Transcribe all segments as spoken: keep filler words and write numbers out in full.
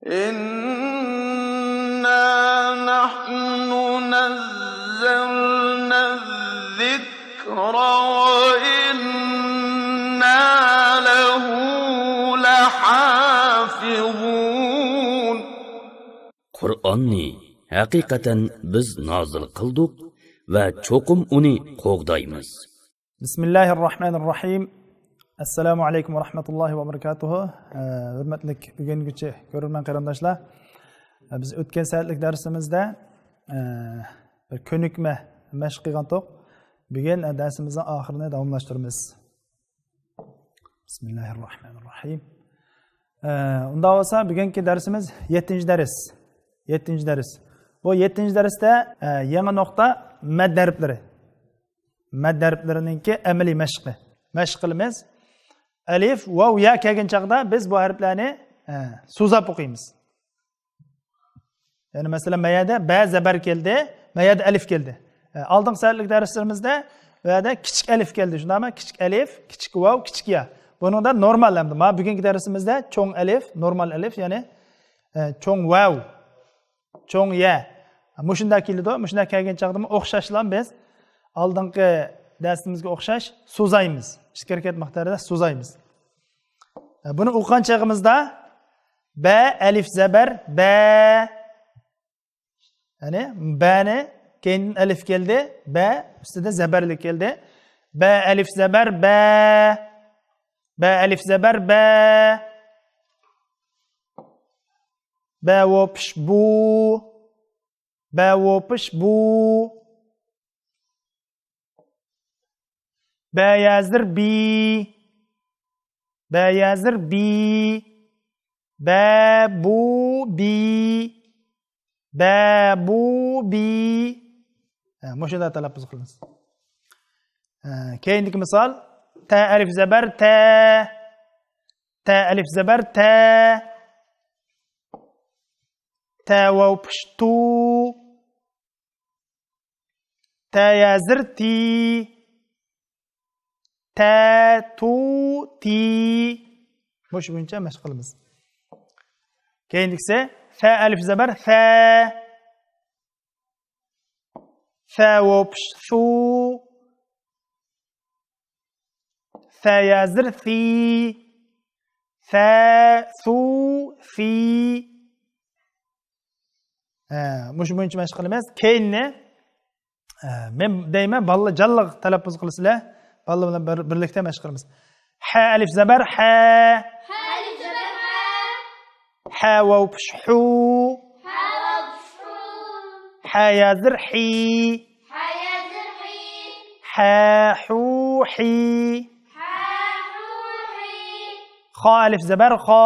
إنا نحن نزلنا الذكر وإنا له لحافظون. قۇرئاننى ھەقىقەتەن بىز نازىل قىلدۇق ۋە چوقۇم ئۇنى قوغدايمىز. بىسمىللاھىرراھمانىرراھىم. ئەسسالامۇ ئەلەيكۇم ۋە رەھمەتۇللاھى ۋە بەرىكاتۇھۇ. ئە، ھۆرمەتلىك ئۆگەنگۈچى كۆرۈرمەن قېرىنداشلار. ئە، بىز ئۆتكەن سائەتلىك دەرسىمىزدە، ئە، بىر كۆنۈكمە مەشىق قىلغانتۇق. بۈگۈن، ئە، دەرسىمىزنىڭ ئاخىرىنى داۋاملاشتۇرىمىز. بىسمىللاھىرراھمانىرراھىم. ئە، ئۇنداق بولسا، بۈگۈنكى دەرسىمىز يەتتىنچى دەرس. يەتتىنچى دەرس. بۇ يەتتىنچى دەرستە، ئە، يېڭى نۇقتا مەد ھەرپلىرى. مەد ھەرپلىرىنىڭكى ئەمەلىي مەشقى. مەشىق قىلىمىز. ئەلىف، ۋاۋ، يا كەلگەن چاغدا بىز بۇ ھەرپلەرنى، ئە، سوزاپ ئوقۇيمىز. يەنى مەسىلەن، ما يەردە بە زەبەر كەلدى، ما يەردە ئەلىف كەلدى. ئە، ئالدىنقى سائەتلىك دەرسلىرىمىزدە بۇ يەردە كىچىك ئەلىف كەلدى، شۇنداقمۇ؟ كىچىك ئەلىف، كىچىك ۋاۋ، كىچىك يا. بۇنىڭدا نورمال ئەمدى. ما بۈگۈنكى دەرسىمىزدە چوڭ ئەلىف، نورمال ئەلىف، يەنى، ئە، چوڭ ۋاۋ، چوڭ يە. مۇشۇنداق كېلىدۇ. مۇشۇنداق كەلگەن چاغدىمۇ ئوخشاشلا بىز ئالدىنقى دەرسىمىزگە ئوخشاش سوزايمىز. ئىككى ھەرىكەت مىقدارىدا سوزايمىز. ئە، بۇنى ئوقۇغان چېغىمىزدا بە ئەلىف زەبەر بە. يەنى بەنى كەينىدىن ئەلىف كەلدى، بە ئۈستىدە زەبەرلىك كەلدى. بە ئەلىف زەبەر بە. بە ئەلىف زەبەر بە. بە ۋوپىش بۇ. بە ۋوپىش بۇ. بە يەزىر بى. بە يەزىر بى. بە بۇ بى. بە بۇ بى. ھە، مۇشۇنداق تەلەپپۇز قىلىمىز. ھە، كەينىدىكى مىسال. تە ئەلىف زەبەر تە. تە ئەلىف زەبەر تە. تە ۋاۋ پىش تۇ. تە يەزىر تى. تە تۇ تى. مۇشۇ بويىچە مەشىق قىلىمىز. كەينىدىكىسى. سە ئەلىف زەبەر سە. سە ۋاۋ پىش سۇ. سە يەزىر سى. سە سۇ سى. ھە، مۇشۇ بويىچە مەشىق قىلىمىز. كەينىنى، ھە، مەن دەيمەن، بالىلار جانلىق تەلەپپۇز قىلىسىلەر. بالىلار بىلەن بىر، بىرلىكتە مەشىق قىلىمىز. ھە ئەلىف زەبەر ھە. ھە ئەلىف زەبەر ھە. ھە ۋاۋ پىش ھۇ. ھە ۋاۋ پىش ھۇ. ھە يەزىر ھى. ھە يەزىر ھى. ھە ھۇ ھى. ھە ھۇ ھى. خا ئەلىف زەبەر خا.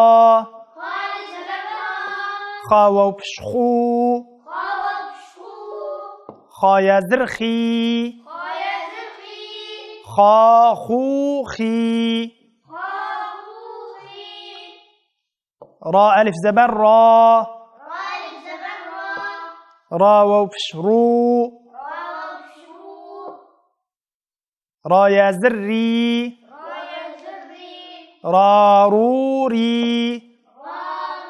خا ئەلىف زەبەر خا. خا ۋاۋ پىش خۇ. خا ۋاۋ پىش خۇ. خا يەزىر خى. خا يەزىر خى. خا خۇ خى. خا خۇ خى. را ئەلىف زەبەر را. را ئەلىف زەبەر را. را ۋاۋ پىش رۇ. را ۋاۋ پىش رۇ. را يەزىر رى. را يەزىر رى. را رۇ رى. را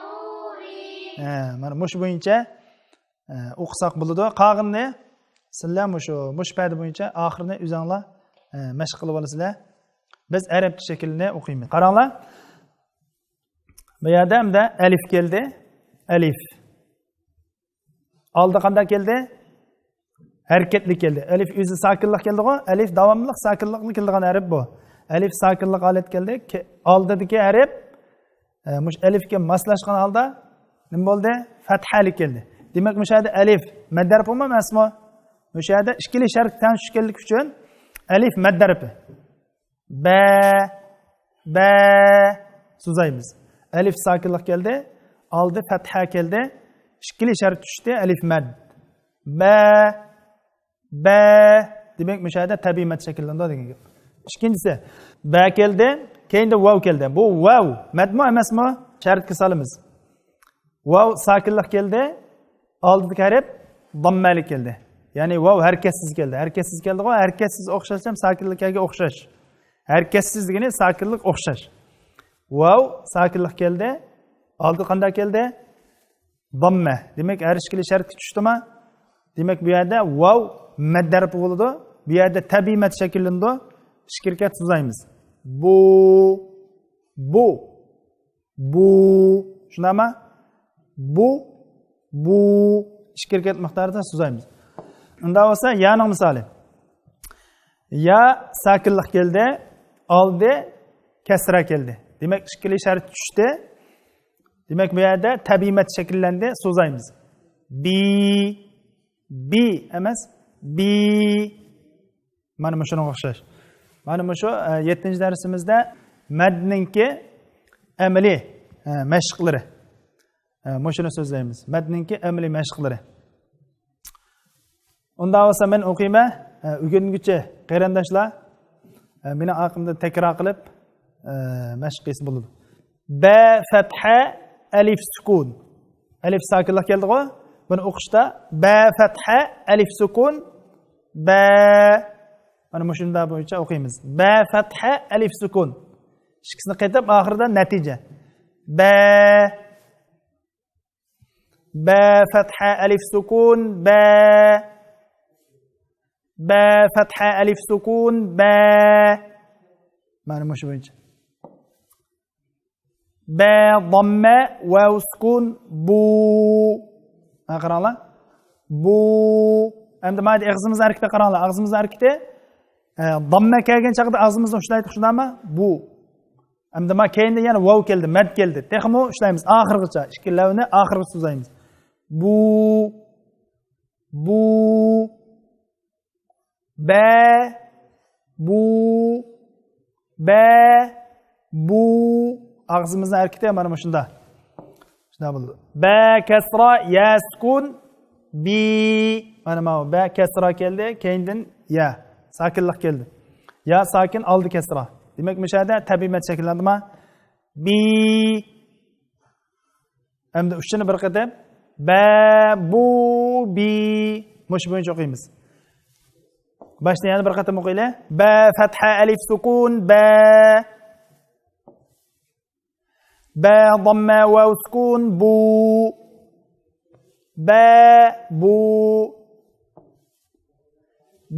رۇ رى. ھە، مانا مۇشۇ بويىچە، ئە، ئوقۇساق بولىدۇ. قالغىنىنى سىلەر مۇشۇ، مۇشۇ پەدە بويىچە ئاخىرىنى ئۆزۈڭلار، ئە، مەشىق قىلىۋالىسىلەر. بىز ئەرەبچە شەكلىنى ئوقۇيمىز. قاراڭلار. بۇ يەردە ئەمدى ئەلىف كەلدى. ئەلىف. ئالدى قانداق كەلدى؟ ھەرىكەتلىك كەلدى. ئەلىف ئۆزى ساكىنلىق كەلدىغۇ؟ ئەلىف داۋاملىق ساكىنلىقنى كېلىدىغان ھەرپ بۇ. ئەلىف ساكىنلىق ھالەت كەلدى. كە-، ئالدىدىكى ھەرپ، ئە، مۇشۇ ئەلىفكە ماسلاشقان ھالدا نېمە بولدى؟ پەتھەلىك كەلدى. دېمەك، مۇشۇ يەردە ئەلىف مەد ھەرپىمۇ ئەمەسمۇ؟ مۇشۇ يەردە ئىككىلى شەرت تەڭ چۈشكەنلىكى ئۈچۈن ئەلىف مەد ھەرپى. بە، بە، سوزايمىز. ئەلىف ساكىنلىق كەلدى، ئالدى پەتھە كەلدى، ئىككىلى شەرت چۈشتى، ئەلىف مەد. بە، بە، دېمەك، مۇشۇ يەردە تەبىئىي مەد شەكىللىنىدۇ دېگەن گەپ. ئىككىنچىسى، بە كەلدى، كەينىدە ۋاۋ كەلدى. بۇ ۋاۋ مەدمۇ ئەمەسمۇ؟ شەرتكە سالىمىز. ۋاۋ ساكىنلىق كەلدى، ئالدىدىكى ھەرپ داممەلىك كەلدى. يەنى ۋاۋ ھەرىكەتسىز كەلدى. ھەرىكەتسىز كەلدىغۇ، ھەرىكەتسىز ئوخشاش دېسەم، ساكىنلىككە ئوخشاش. ھەرىكەتسىز دېگىنى ساكىنلىق ئوخشاش. ۋاۋ ساكىنلىق كەلدى، ئالدى قانداق كەلدى؟ داممە. دېمەك، ھەر ئىككىلى شەرتكە چۈشتىما؟ دېمەك، بۇ يەردە ۋاۋ مەد ھەرپى بولىدۇ. بۇ يەردە تەبىئىي مەد شەكىللىنىدۇ. ئىككى رەكەت سوزايمىز. بۇ، بۇ، بۇ. شۇنداقمۇ؟ بۇ، بۇ. ئىككى رەكەت مىقدارىدا سوزايمىز. ئۇنداق بولسا، يانىڭ مىسالى. يا ساكىنلىق كەلدى، ئالدى كەسرە كەلدى. دېمەك، ئىككىلى شەرت چۈشتى. دېمەك، بۇ يەردە تەبىئىي مەد شەكىللەندى، سوزايمىز. بى، بى ئەمەس، بى. مانا مۇشۇنىڭغا ئوخشاش. مانا مۇشۇ، ئە، يەتتىنچى دەرسىمىزدە مەدنىڭكى ئەمەلىي، ئە، مەشىقلىرى. ئە، مۇشۇنى سۆزلەيمىز. مەدنىڭكى ئەمەلىي مەشىقلىرى. ئۇنداق بولسا مەن ئوقۇيمەن. ئە، ئۆگەنگۈچى قېرىنداشلار، ئە، مېنىڭ ئارقامدا تەكرار قىلىپ، ئە، مەشىق قىلسا بولىدۇ. بە فەتھە ئەلىف سۈكۈن. ئەلىف ساكىنلىق كەلدىغۇ؟ بۇنى ئوقۇشتا بە فەتھە ئەلىف سۈكۈن، بە. مانا مۇشۇنداق بويىچە ئوقۇيمىز. بە فەتھە ئەلىف سۈكۈن. ئىككىسىنى قېتىپ ئاخىرىدا نەتىجە. بە. بە فەتھە ئەلىف سۈكۈن، بە. بە فەتھە ئەلىف سۈكۈن، بە. مانا مۇشۇ بويىچە. بە ضەممە ۋاۋ سۈكۈن، بۇ. ھە، قاراڭلار. بۇ. ئەمدى مانا ئېغىزىمىزنىڭ ھەرىكىتىگە قاراڭلار. ئاغزىمىزنىڭ ھەرىكىتى، ئە، ضەممە كەلگەن چاغدا ئاغزىمىزنى ئۇشلايدۇ، شۇنداقمۇ؟ بۇ. ئەمدى مانا كەينىدىن يەنە ۋاۋ كەلدى، مەد كەلدى. تېخىمۇ ئۇشلايمىز ئاخىرغىچە. ئىككىلەۋنى ئاخىرغىچە سوزايمىز. بۇ. بۇ. بە، بۇ، بە، بۇ. ئاغزىمىزنىڭ ھەرىكىتى مانا مۇشۇنداق. شۇنداق بولىدۇ. بە كەسرا، يە سۈكۈن، بى. مانا ماۋۇ بە كەسرا كەلدى، كەينىدىن يە. ساكىنلىق كەلدى. يا ساكىن، ئالدى كەسرا. دېمەك، مۇشۇ يەردە تەبىئىي مەد شەكىللەندىما؟ بى. ئەمدى ئۈچىنى بىر قېتىم. بە، بۇ، بى. مۇشۇ بويىچە ئوقۇيمىز. باشتا يەنە بىر قېتىم ئوقۇيلى. بە، فەتھە، ئەلىف، سۈكۈن، بە. بە، ضەممە، ۋاۋ، سۈكۈن، بۇ. بە، بۇ.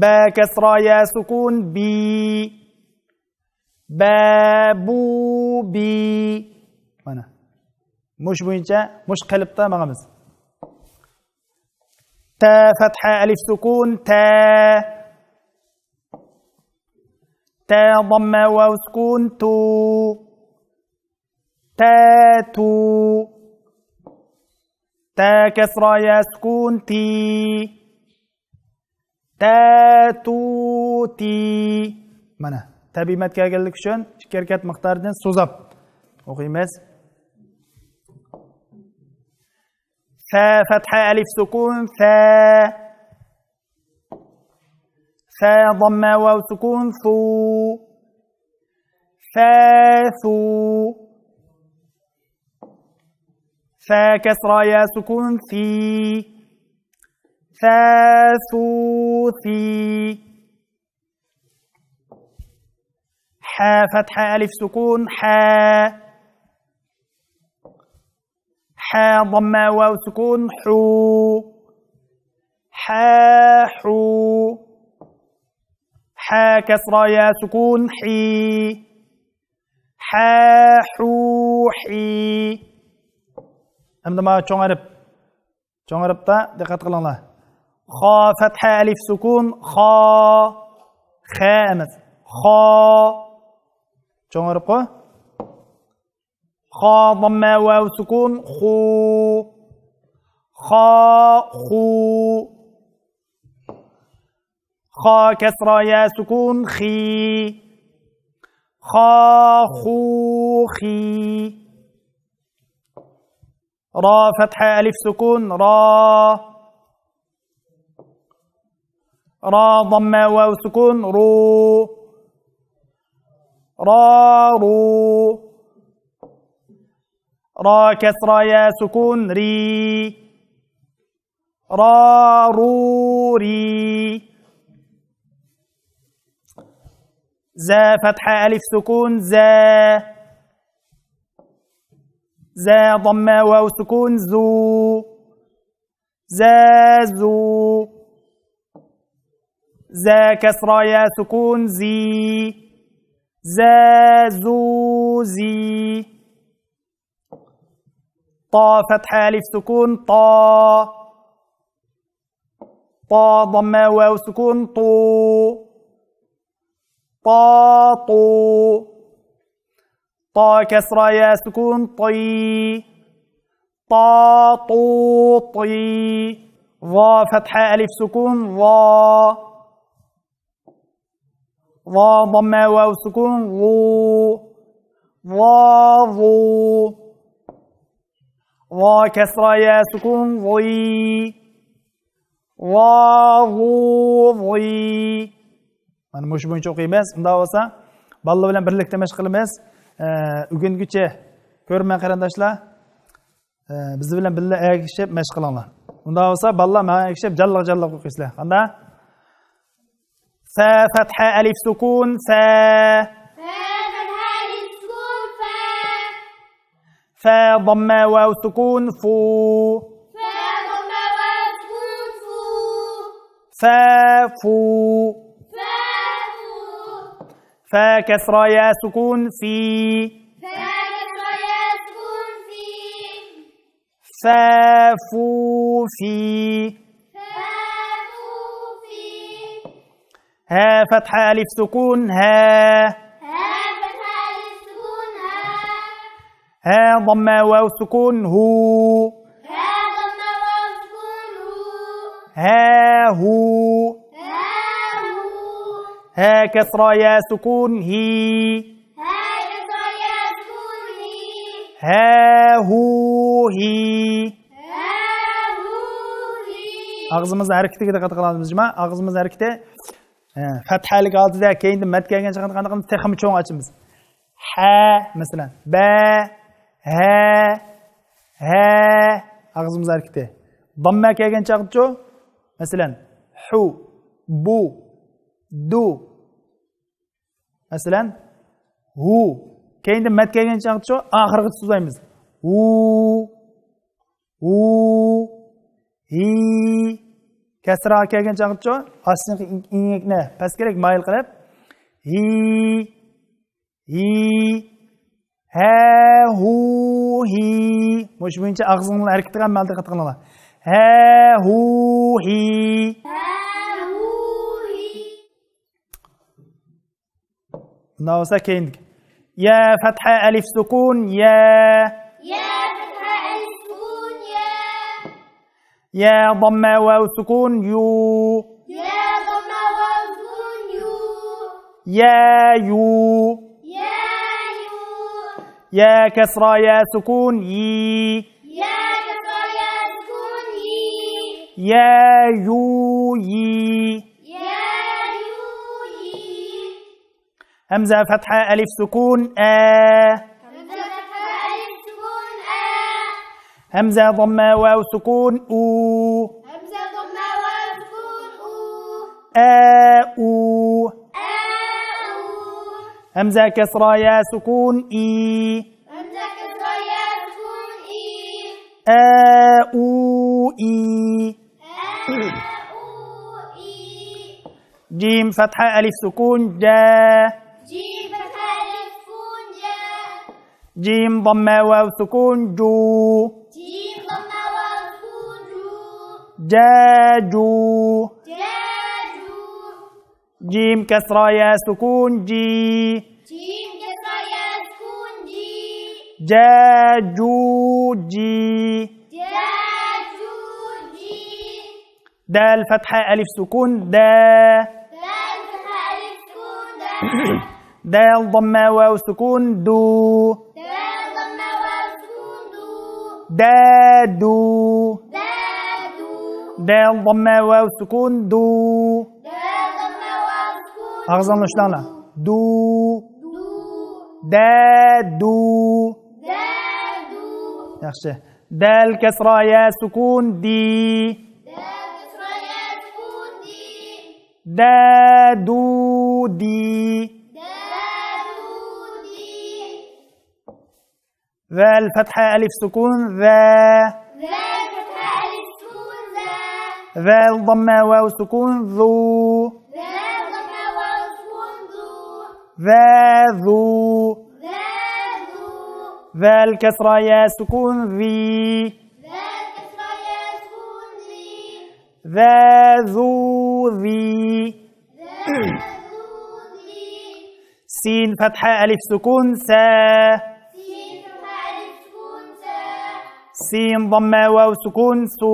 بە، كەسرا، يە، سۈكۈن، بى. بە، بۇ، بى. مانا. مۇشۇ بويىچە، مۇشۇ قېلىپتا ماڭىمىز. تە، فەتھە، ئەلىف، سۈكۈن، تە. تە، ضەممە، ۋاۋ، سۈكۈن، تۇ. تە، تۇ. تە، كەسرا، يە، سۈكۈن، تى. تە، تۇ، تى. مانا، تەبىئىي مەد كەلگەنلىكى ئۈچۈن ئىككى ھەرىكەت مىقدارىدىن سوزاپ ئوقۇيمىز. فە، فەتھە، ئەلىف، سۈكۈن، فە. فە، ضەممە، ۋاۋ، سۈكۈن، سۇ. فە، سۇ. فە، كەسرا، يە، سۈكۈن، سى. فە، سۇ، سى. حە، فەتھە، ئەلىف، سۈكۈن، حە. حە، ضەممە، ۋاۋ، سۈكۈن، حۇ. حە، حۇ. حە، كەسرا، يە، سۈكۈن، حى. حە، حۇ، حى. ئەمدى مانا چوڭ ھەرپ. چوڭ ھەرپتە دىققەت قىلىڭلار. خا، فەتھە، ئەلىف، سۈكۈن، خا. خە ئەمەس. خا. چوڭ ھەرپقۇ. خا، ضەممە، ۋاۋ، سۈكۈن، خۇ. خا، خۇ. خا، كەسرا، يە، سۈكۈن، خى. خا، خۇ، خى. را، فەتھە، ئەلىف، سۈكۈن، را. را، ضەممە، ۋاۋ، سۈكۈن، رۇ. را، رۇ. را، كەسرا، يە، سۈكۈن، رى. را، رۇ، رى. زە، فەتھە، ئەلىف، سۈكۈن، زە. زە ضمە ۋاۋ سۇكۇن، زۇ. زە، زۇ. زە كەسرا يە سۇكۇن، زى. زە، زۇ، زى. تا فەتھە ئەلىف سۇكۇن، تا. تا ضمە ۋاۋ سۇكۇن، تۇ. تا، تۇ. تا كەسرا يە سۇكۇن، طى. تا، تۇ، طى. ظا فەتھە ئەلىف سۇكۇن، ظا. ظا ضمە ۋاۋ سۇكۇن، ظۇ. ظا، ظۇ. ظا كەسرا يە سۇكۇن، ظى. ۋا، ۋۇ، ۋۇي. مانا مۇشۇ بويىچە ئوقۇيمىز. ئۇنداق بولسا، بالىلار بىلەن بىرلىكتە مەشىق قىلىمىز. ئە، ئۆگەنگۈچى، كۆرۈرمەن قېرىنداشلار، ئە، بىز بىلەن بىللە ئەگىشىپ مەشىق قىلىڭلار. ئۇنداق بولسا، بالىلار ماڭا ئەگىشىپ جانلىق-جانلىق ئوقۇيسىلەر. قانداق؟ فە، فەتھە، ئەلىف، سۇكۇن، فە. فە، فەتھە، ئەلىف، سۇكۇن، فە. فە ضمە ۋاۋ سۇكۇن، فۇ. فە ضمە ۋاۋ سۇكۇن، فۇ. فە، فۇ. فە فۇ. فە كەسرا يە سۇكۇن، فى. فە كەسرا يە سۇكۇن، فى. فە فۇ فى. فە فۇ فى. ھە فەتھە ئەلىف سۇكۇن، ھە. ھە فەتھە ئەلىف سۇكۇن، ھە. ھە ضمە ۋاۋ سۇكۇن، ھۇ. ھە ضمە ۋاۋ سۇكۇن، ھۇ. ھە ھۇ. ھە ھۇ. ھە كەسرا يە سۇكۇن، ھى. ھە كەسرا يە سۇكۇن، ھى. ھە ھۇ ھى. ھە ھۇ ھى. ئاغزىمىز ھەرىكىتىگە دىققەت قىلىمىز، جۇما. ئاغزىمىز ھەرىكىتى، ئە، فەتھەلىك ھالىتىدە، كەينىدىن مەد كەلگەن چاغدا قانداق قىلىمىز؟ تېخىمۇ چوڭ ئاچىمىز. ھە، مەسىلەن، بە، ھە، ھە، ئاغزىمىز ھەرىكىتى. داممە كەلگەن چاغدىچۇ؟ مەسىلەن، ھۇ، بۇ، دۇ. مەسىلەن، ھۇ. كەينىدىن مەد كەلگەن چاغدىچۇ؟ ئاخىرغىچە سوزايمىز. ھۇ، ھۇ، ھى. كەسرا كەلگەن چاغدىچۇ؟ ئاستىنقى ئىڭ-، ئىڭەكنى پەسكىرەك مايىل قىلىپ، ھى، ھى، ھە، ھۇ، ھى. مۇشۇ بويىچە ئاغزىڭلار ھەرىكىتىگە ھەممە دىققەت قىلىڭلار. ھە، ھۇ، ھى. ھە ھۇ ھى. بۇنداق بولسا كېيىنكى. يە فەتھە ئەلىف سۇكۇن، يە. يە فەتھە ئەلىف سۇكۇن، يە. يە ضمە ۋاۋ سۇكۇن، يۇ. يە ضمە ۋاۋ سۇكۇن، يۇ. يە يۇ. يە يۇ. يە كەسرا يە سۇكۇن، يى. يە كەسرا يە سۇكۇن، يى. يە يۇ يى. يە يۇ يى. ھەمزە فەتھە ئەلىف سۇكۇن، ئە. ھەمزە فەتھە ئەلىف سۇكۇن، ئە. ھەمزە ضمە ۋاۋ سۇكۇن، ئۇ. ھەمزە ضمە ۋاۋ سۇكۇن، ئۇ. ئە ئۇ. ئە ئۇ. ھەمزە كەسرا يە سۇكۇن، ئى. ھەمزە كەسرا يە سۇكۇن، ئى. ئە ئۇ ئى. ئە ئۇ ئى. جىم فەتھە ئەلىف سۇكۇن، جە. جىم فەتھە ئەلىف سۇكۇن، جە. جىم ضمە ۋاۋ سۇكۇن، جۇ. جىم ضمە ۋاۋ سۇكۇن، جۇ. جە جۇ. جە جۇ. جىم كەسرا يە سۇكۇن، جى. جىم كەسرا يە سۇكۇن، جى. جە جۇ جى. جە جۇ جى. دال فەتھە ئەلىف سۇكۇن، دە. دال فەتھە ئەلىف سۇكۇن، دە. دال ضمە ۋاۋ سۇكۇن، دۇ. دال ضمە ۋاۋ سۇكۇن، دۇ. دە دۇ. دە دۇ. دال ضمە ۋاۋ سۇكۇن، دۇ. دال ضمە ۋاۋ سۇكۇن، ئاغزىڭلار ئۇشلاڭلار. دۇ. دۇ. دە دۇ. دە دۇ. ياخشى. دال كەسرا يە سۇكۇن، دى. دال كەسرا يە سۇكۇن، دى. دە دۇ دى. دە دۇ دى. ۋەل، فەتھە، ئەلىف سۈكۈن، ۋە. ۋەل، فەتھە، ئەلىف سۈكۈن، ۋە. ۋەل، ضەممە، ۋاۋ سۈكۈن، ذۇ. ۋەل، ضەممە، ۋاۋ سۈكۈن، ذۇ. ۋە، ذۇ. ۋە، ذۇ. ۋەل، كەسرە، يا سۈكۈن، ذى. ۋەل، كەسرە، يا سۈكۈن، ذى. ذە، ذۇ، ذى. ذە، ذۇ، ذى. سىن، فەتھە، ئەلىف سۈكۈن، سە. سىن، فەتھە، ئەلىف سۈكۈن، سە. سىن، ضەممە، ۋاۋ سۈكۈن، سۇ.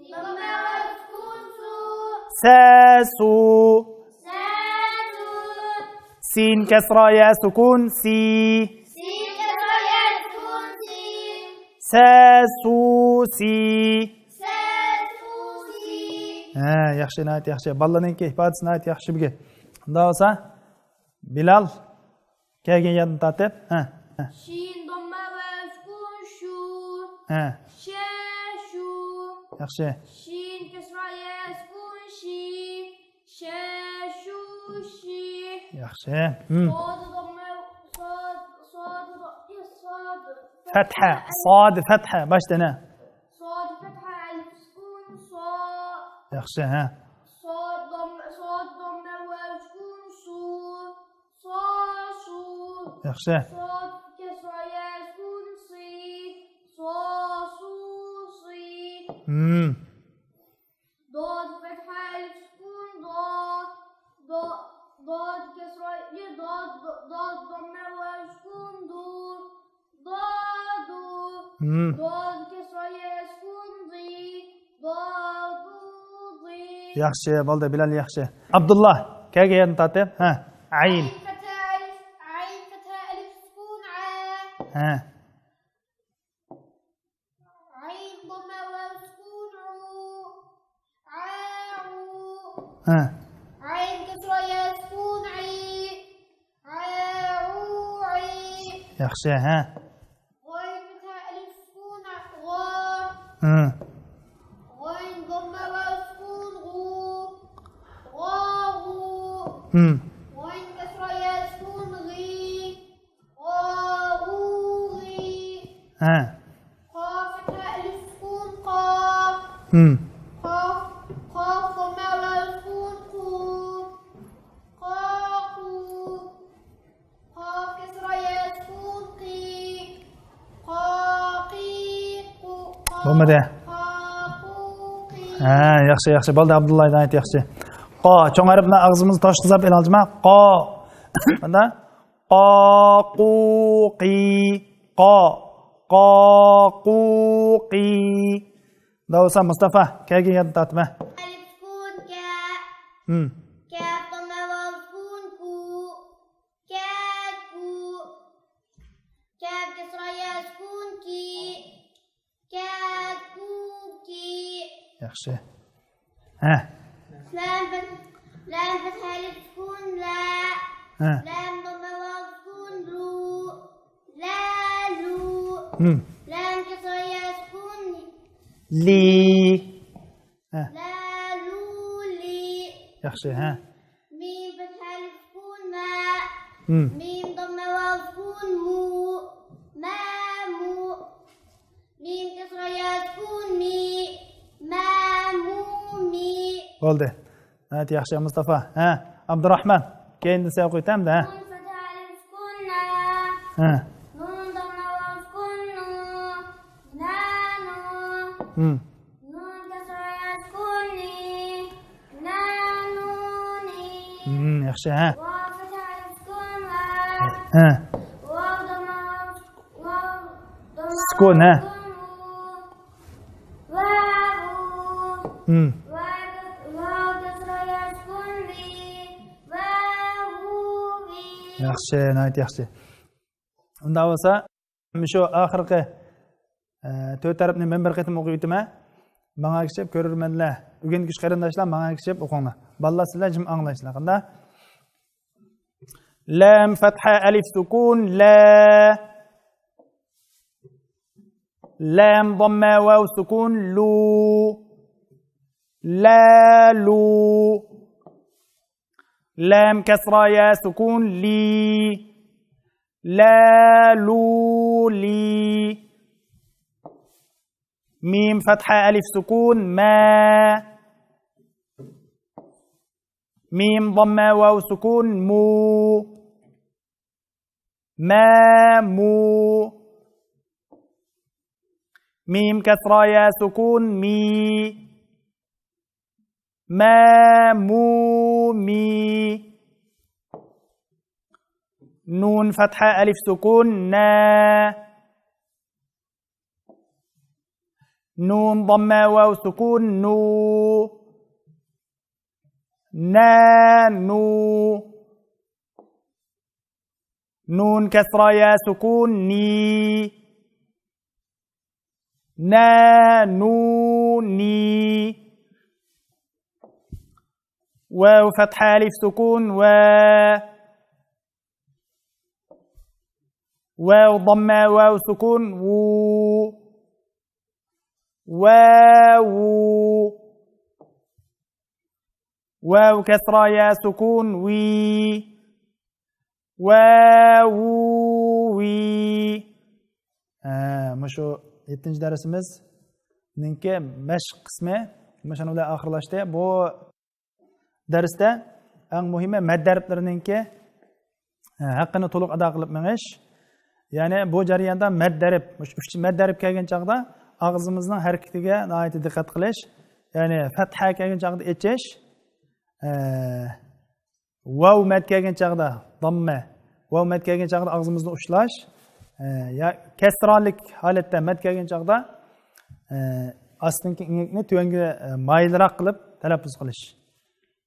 سىن، ضەممە، ۋاۋ سۈكۈن، سۇ. سە، سۇ. سە، سۇ. سىن، كەسرە، يا سۈكۈن، سى. سىن، كەسرە، يا سۈكۈن، سى. سە، سۇ، سى. سە، سۇ، سى. ھە، ياخشى، ناھايىتى ياخشى. بالىلارنىڭكى ئىپادىسى ناھايىتى ياخشى بۈگۈن. ئۇنداق بولسا، بىلال، كەلگەن يەردىن تارتىپ. ھە، ھە. شىن، ضەممە، ۋاۋ سۈكۈن، شۇ. ھە. شە، شۇ. ياخشى. شىن، كەسرە، يا سۈكۈن، شى. شە، شۇ، شى. ياخشى. ھىم. ساد، ضەممە، ساد، ساد، ساد. فەتھە، ساد، فەتھە. باشتىن، ھە. ساد، فەتھە، ئەلىف سۈكۈن، سا. ياخشى، ھە. ساد، ضەممە، ساد، ضەممە، ۋاۋ سۈكۈن، سۇ. سا، سۇ. ياخشى. ساد، كەسرە، يا سۈكۈن، سى. سا، سۇ، سى. ھىم. داد، فەتھە، ئەلىف سۈكۈن، دا. دا، داد، كەسرە، يە، دا، دا، داد، ضەممە، ۋاۋ سۈكۈن، دۇ. دادۇ. ھىم. داد، كەسرە، يە سۈكۈن، دى. دادۇ، دى. ياخشى، بولدى، بىلال ياخشى. ئابدۇللا، كەلگەن يەردىن تارتىپ. ھە، ئەين. ئەين، فەتھە، ئەلىف، ئەين، فەتھە، ئەلىف سۈكۈن، ئە. ھە. ئەين، ضەممە، ۋاۋ سۈكۈن، ئۇ. ئەئۇ. ھە. ئەين، كەسرە، يا سۈكۈن، ئى. ئەئۇ، ئى. ياخشى، ھە. غەين، فەتھە، ئەلىف سۈكۈن، غا. ھە. غەين، ضەممە، ۋاۋ سۈكۈن، غۇ. غاغۇ. ھىم. غەين، كەسرە، يا سۈكۈن، غى. غاغۇغى. ھە. قاف، فەتھە، ئەلىف سۈكۈن، قا. ھىم. قاف، قاف، ضەممە، ۋاۋ سۈكۈن، قۇ. قاقۇ. قاف، كەسرە، يا سۈكۈن، قى. قاقىقۇ. قا-، بولمىدى. قاقۇقى. ھە، ياخشى، ياخشى. بولدى، ئابدۇللا، ناھايىتى ياخشى. قا، چوڭ ھەرپنى ئاغزىمىزنى توشقۇزۇپ ئېلىڭچىما؟ قا. مانا. قاقۇقى. قا. قاقۇقى. داۋۇسا مۇستافا، كەلگەن يەردىن تارتىمەن. ئەلىف سۈكۈن، كە. ھىم. كاپ، ضەممە، ۋاۋ سۈكۈن، كۇ. كەكۇ. كاپ، كەسرە، يا سۈكۈن، كى. كەكۇكى. ياخشى. ھە. لام، لام، فەتھە، ئەلىف سۈكۈن، لە. ھە. لام، ضەممە، ۋاۋ سۈكۈن، لۇ. لەلۇ. ھىم. لام، كەسرە، يا سۈكۈن، لى. ھە. لەلۇلى. ياخشى، ھە. مىم، فەتھە، ئەلىف سۈكۈن، مە. ھىم. مىم، ضەممە، ۋاۋ سۈكۈن، مۇ. مەمۇ. مىم، كەسرە، يا سۈكۈن، مى. مەمۇمى. بولدى. ناھايىتى ياخشى، مۇستافا. ھە، ئابدۇراخمان. كەينىدىن سەن ئوقۇۋېتەمدە، ھە؟ نۇن، فەتھە، ئەلىف سۈكۈن، نە. ھە. نۇن، ضەممە، ۋاۋ سۈكۈن، نۇ. نەنۇ. ھىم. نۇن، كەسرە، يا سۈكۈن، نى. نەنۇنى. ھىم، ياخشى، ھە. ۋاۋ، فەتھە، ئەلىف سۈكۈن، ۋە. ھە. ۋاۋ، ضەممە، ۋاۋ، ضەممە، سۈكۈن، ھە. ۋاۋ سۈكۈن، ۋۇ. ۋەۋۇ. ھىم. ۋاۋ، ۋاۋ، كەسرە، يا سۈكۈن، ۋى. ۋەۋۇۋى. ياخشى، ناھايىتى ياخشى. ئۇنداق بولسا، مۇشۇ ئاخىرقى، ئە، تۆت ھەرپنى مەن بىر قېتىم ئوقۇپ ئۆتىمەن. ماڭا ئەگىشىپ كۆرۈرمەنلەر، ئۆگەنگۈچى قېرىنداشلار ماڭا ئەگىشىپ ئوقۇڭلار. بالىلار سىلەر جىم ئاڭلايسىلەر. قانداق؟ لام، فەتھە، ئەلىف سۈكۈن، لە. لام، ضەممە، ۋاۋ سۈكۈن، لۇ. لەلۇ. لام، كەسرە، يا سۈكۈن، لى. لَا، لُو، لِي. مىم، فەتھە، ئەلىف، سۈكۈن، مَا. مىم، ضمة، واو، سكون، مُو. مَا، مُو. ميم، كسرة، يا، سكون، مِي. مَا، مُو، مِي. نون، فتحة، ألف، سكون، نَا. نون، ضمة، واو، سكون، نُو. نَا، نُو. نون، كسرة، يا، سكون، نِي. نَا، نُو، نِي. واو، فتحة، ألف، سكون، وَا. واو، ضمة، واو، سكون، وُو. وَا، وُو. واو، كسرة، يا، سكون، وِي. وَا، وُو، وِي. ھە، مۇشۇ يەتتىنچى دەرسىمىزنىڭكى مەشىق قىسمى مۇشۇنىڭ بىلەن ئاخىرلاشتى. بۇ دەرستە ئەڭ مۇھىمى مەد ھەرپلىرىنىڭكى، ھە، ھەققىنى تولۇق ئادا قىلىپ مېڭىش. يەنى بۇ جەرياندا مەد ھەرپ، مۇشۇ ئۈچ مەد ھەرپ كەلگەن چاغدا ئاغزىمىزنىڭ ھەرىكىتىگە ناھايىتى دىققەت قىلىش. يەنى فەتھە كەلگەن چاغدا ئېچىش، ھە، ۋاۋ مەد كەلگەن چاغدا داممە، ۋاۋ مەد كەلگەن چاغدا ئاغزىمىزنى ئۇچلاش، ھە، يا كەسرالىك ھالەتتە مەد كەلگەن چاغدا، ھە، ئاستىنقى ئېڭەكنى تۆۋەنگە، ھە، مايىلراق قىلىپ تەلەپپۇز قىلىش.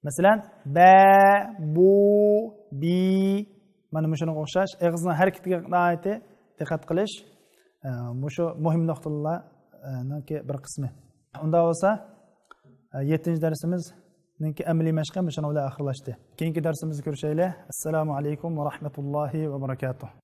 مەسىلەن، بە، بۇ، بى. مانا مۇشۇنىڭغا ئوخشاش ئېغىزنىڭ ھەرىكىتىگە ناھايىتى دىققەت قىلىش. ئە، مۇشۇ مۇھىم نۇقتىلارنىڭكى بىر قىسمى. ئۇنداق بولسا، ئە، يەتتىنچى دەرسىمىزنىڭكى ئەمەلىي مەشقى مۇشۇنىڭ بىلەن ئاخىرلاشتى. كېيىنكى دەرسىمىزدە كۆرۈشەيلى. ئەسسالامۇ ئەلەيكۇم ۋە رەھمەتۇللاھى ۋە بەرەكاتۇھ.